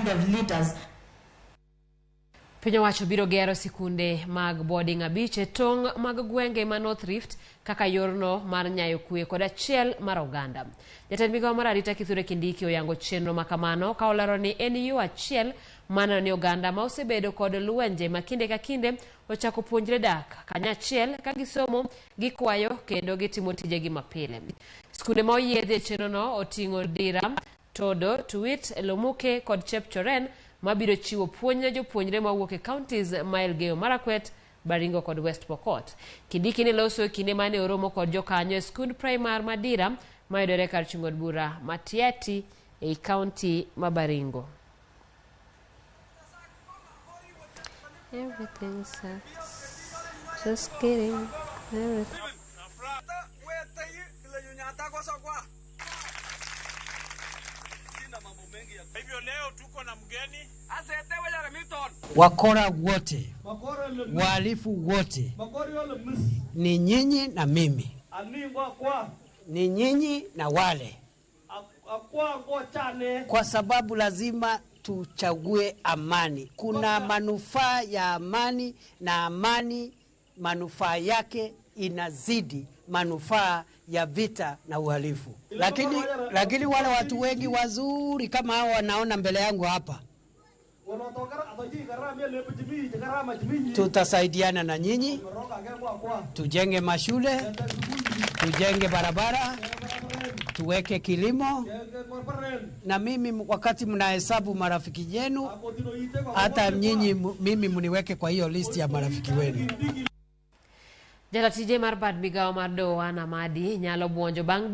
kind of leaders. Piny owacho biro gero sikunde mag boarding abich e tong' mag gwenge ma North Rift kaka yorno mar nyayo kwe kod achiel mar oganda. Jatend migawo mar arita Kithure Kindiki oyango chenro ma kamano ka olero ni en yo achiel mar neno ni oganda ma osebedo kod lwenje ma kinde ka kinde ochako puonjre dak kanyachiel ka gisomo, gikwayo kendo gitimo tijegi mapile. Skunde ma oyiedhi e chenrono oting'o Dira, Todo, Tuwit, Lomuke kod Chepchoren mabiro chiwo puonj ne jopuonjre mawuok e counties ma Elgeyo Marakwet, Baringo kod West Pokot. Kindiki ne loso e kinde mane oromo kod jokanyo e skund primar ma Dira mayudore kar chung' od bura ma Tiaty ei county ma Baringo. Everything sucks. Just kidding. Everything. Wakora wote, wahalifu wote ni nyinyi na mimi, ni nyinyi na wale, kwa sababu lazima tuchague amani. Kuna manufaa ya amani, na amani manufaa yake inazidi manufaa ya vita na uhalifu. Lakini wale watu wengi wazuri kama hao wanaona mbele yangu hapa, tutasaidiana na nyinyi, tujenge mashule, tujenge barabara, tuweke kilimo. Na mimi wakati mnahesabu marafiki yenu, hata nyinyi mimi mniweke kwa hiyo list ya marafiki wenu. Jata tije mar bad migawo mar doho Anna Amadi nyalo buonjo bang' doho.